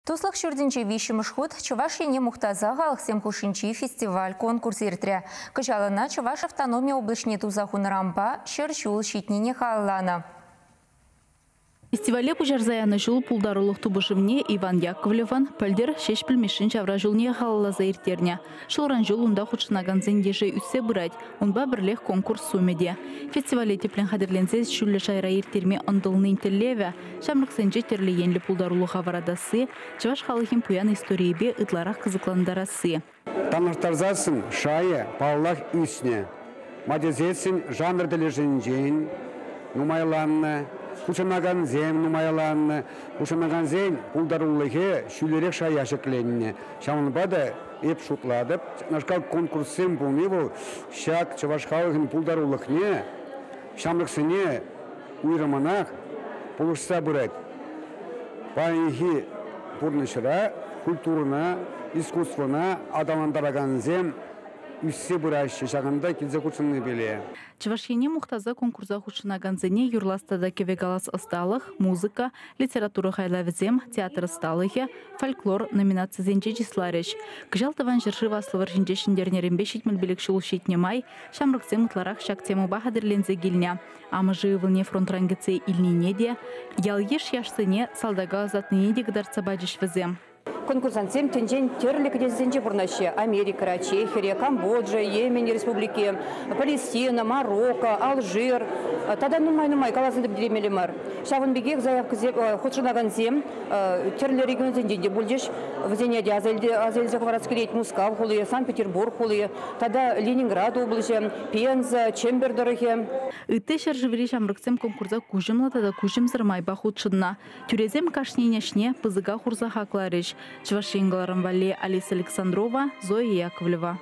Туслӑх ҫуртӗнче виҫҫӗмӗш хут Чӑваш Ене мухтаса халӑхсем хушшинчи фестиваль-конкурс иртрӗ. Кӑҫал ӑна Чӑваш автономи облаҫне туса хунӑранпа 100 ҫул ҫитнине халалланӑ. Фестивале пуҫарса янӑ ҫул пултарулӑх тупӑшӑвне Иван Яковлевӑн пӗлтӗр Ҫеҫпӗл Мишшин ҫавра ҫулне халалласа ирттернӗ. Ҫулран ҫул унта хутшӑнакансен йышӗ ӳссе пырать, унпа пӗрлех конкурс сумӗ те. Фестивале тӗплӗн хатӗрленсе ҫӳллӗ шайра ирттерме ӑнтӑлнин тӗллевӗ ҫамрӑксенче тӗрлӗ енлӗ пултарулӑха вӑратасси, чӑваш халӑхӗн пуян историйӗпе ытларах кӑсӑклантарасси. Танлаштарсассӑн шайӗ, паллах, ӳснӗ. Ма тесессӗн жанр тӗлӗшӗнчен нумайланнӑ, хутшӑнакансем нумайланнӑ, хутшӑнакансен пултарулӑхӗ ҫӳлерех шая ҫӗкленнӗ. Ҫавӑнпа та эп шутлатӑп, ҫакнашкал конкурссем пулни вӑл ҫак чӑваш халӑхӗн пултарулӑхне, ҫамрӑксене уйрӑмӑнах пулӑшса пырать. Паянхи пурнӑҫра культурӑна, искусствӑна аталантаракансем ӳссе пыраҫҫӗ, ҫакӑнта килсе хутшӑннипеле. Чӑваш Ене мухтаса конкурса хутшӑнакансене юрлас тата кӗвӗ калас ӑсталӑх, музыка, литература хайлавӗсем, театр ӑсталӑхӗ, фольклор номинацисенче чысларӗҫ. Кӑҫал Тӑван ҫӗршыв Аслӑ вӑрҫинче ҫӗнтернӗренпе 75 ҫул ҫитнӗ май ҫамрӑксем ытларах ҫак темӑпа хатӗрленсе килнӗ. Амӑшӗ ывӑлне фронтран кӗтсе илнине те, ял-йыш яшсене салтака ӑсатнине те кӑтартса пачӗҫ вӗсем. Конкурсантсем тӗнчен тӗрлӗ кӗтесӗсенче пурӑнаҫҫӗ. Америкӑра, Чехире, Камбоджа, Йемен Республики, Палестина, Марокко, Алжир тата нумай-нумай каласа та пӗтермелле мар. Ҫавӑн пекех заявкӑсем хутшӑнакансем тӗрлӗ регионсенчен те пулчӗҫ. Вӗсене те аса илсе хӑварас килет. Мускав хули, Санкт-Петербург хули тата Ленинград облаҫӗ, Пенза, Чӗмпӗр тӑрӑхӗ. Ытти ҫӗршыври ҫамрӑксем конкурса куҫӑмлӑ тата куҫӑмсӑр майпа хутшӑннӑ. Тӳресем кашнин ӗҫне пысӑка хурса хакларӗҫ. Чӑваш Ен кӑларӑм валли Алиса Александрова, Зоя Яковлева.